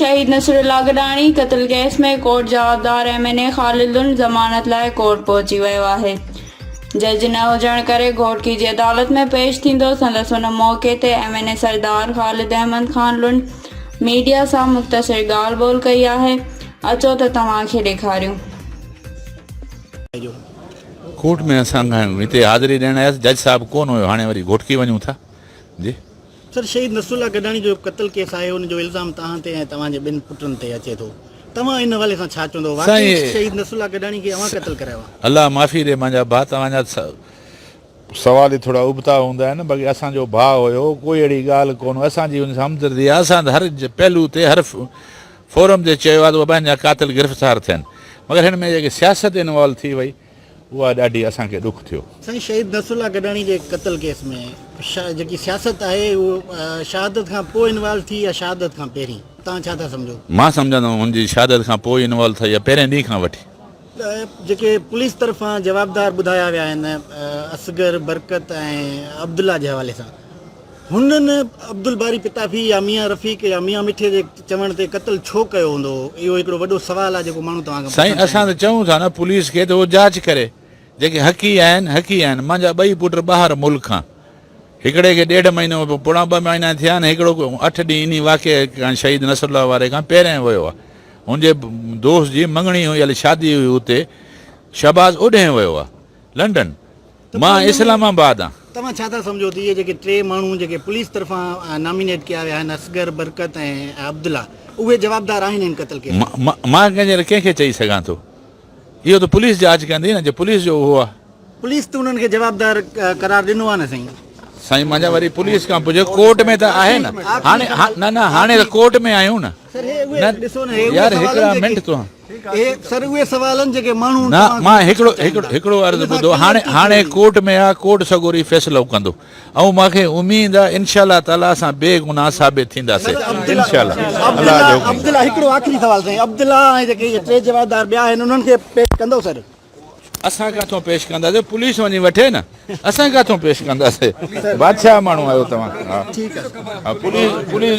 شهيد نصرالله گڏاڻي قتل case ۾ court جوابدار ايم اين اي خالد لنڊ ضمانت لاء ڪورٽ پهچي ويو آهي. جج نه هجڻ ڪري گهوٽڪي جي عدالت ۾ پيش ٿيندو. سندس ان موقعي تي M N A Sardar Khalid Ahmed Khan Lund media سان مختصر ڳالهه ٻولهه ڪئي آهي. اچو ته توهان کي ڏيکاريون. ڪورٽ ۾ اسان هتي حاضري ڏيڻ آياسين جج صاحب ڪونه هيو هاڻي وري گهوٽڪي وڃون ٿا جي. سر شهيد نصرالله گڏاڻي جو قتل ڪيس آهي ان جو الزام توهان تي ۽ توهان جي ٻن پٽن تي اچي ٿو توهان ان حوالي سان ڇا چوندو واقعي شهيد نصرالله گڏاڻي کي اوهان قتل ڪرايو آهي. الله معافي ڏي مانجا ڀاء توهان جا سوال ئي ٿورا ابتا هوندا آهن باقي اسان جو ڀاء هيو ڪوئي اهڙي ڳالهه ڪونه اسان جي ان سان همدردي آهي اسان ته هر پهلو تي هر فورم تي چيو آهي ته بابا هن جا قاتل گرفتار ٿين مگر هن ۾ جيڪي سياست انوالو ٿي وئي اها ڏاڍي اسان کي ڏک ٿيو. سائين شهيد نصرالله گڏاڻي جي قتل ڪيس ۾ جيڪي سياست آهي اهو شهادت کان پوء انوالو ٿي يا شهادت کان پهرين توهان ڇا ٿا سمجهو؟ مان سمجهان ٿو هن جي شهادت کان پوء انوالو ٿي يا پهرين ڏينهن کان وٺي. جيڪي پوليس طرفان جوابدار ٻڌايا ويا آهن اصغر، برڪت ۽ عبدالله جي حوالي سان هنن عبدالباري پتافي يا ميان رفيق يا ميان مٺي جي چوڻ تي قتل ڇو ڪيو هوندو؟ اهو هڪڙو وڏو سوال آهي جيڪو ماڻهو توهان کان پڇڻ سائين اسان چاهين ته ٿا. چئون ٿا نه پوليس کي ته هو جاچ ڪري جيڪي حقي آهن حقي آهن مانجا ٻئي پٽ ٻاهر ملڪ کان هڪڙي کي ڏيڍ مهينو پوڻا ٻه مهينا ٿيا آهن هڪڙو اٺ ڏينهن انهي واقعي کان شهيد نصرالله واري کان پهرين ويو آهي هن جي دوست جي مڱڻي هئي هلي شادي هئي اتي شهباز اوڏهين ويو آهي لنڊن ته پوء مان ان ۾ اسلام آباد آن. توهان ڇا ٿا سمجهو ته اهي جيڪي ٽي ماڻهو جيڪي پوليس طرفان نامينيٽ ڪيا ويا آهن اصغر، برڪت ۽ عبدالله اهي جوابدار آهن هن قتل ڪيس ۾؟ مان ڪنهن جي لاء ڪنهن کي چئي سگهان ٿو اهو ته پوليس جاچ ڪندي نه جي پوليس جو اهو آهي. پوليس ته انهن کي جوابدار قرار ڏنو آهي نه سائين. سائين مانجا وري پوليس کان پڇو ڪورٽ ۾ ته آهي نه هاڻي نه نه هاڻي ته ڪورٽ ۾ آهيون نه. سر هي اهي ڏسو نه هي اهي يار سوال هڪڙا آهن منٽ جيڪي تون هي سر اهي سوال آهن جيڪي ماڻهو نه توهان مان کان هڪڙو پڇڻ چاهين هڪڙو ٿا هڪڙو عرض ان سان ٻڌو هاڻي ڪليئرٽي ٿي هاڻي وڃي. ڪورٽ ۾ آ ڪورٽ سڳوري فيصلو ڪندو ۽ مان کي اميد آ انشاء الله تعالي اسان بي گناهه ثابت ٿينداسي سر عبدالله انشاء الله الله عبدالله جو حڪم. عبدالله هڪڙو آخري سوال سائين عبدالله ۽ جيڪي اهي ٽي جوابدار ٻيا آهن انهن کي پيش ڪندو سر. اسان ڪاٿون پيش ڪنداسي پوليس وڃي وٺي نه اسان ڪاٿون پيش ڪنداسي بادشاهه ماڻهو آهيو توهان ها ٺيڪ آ پوليس پوليس.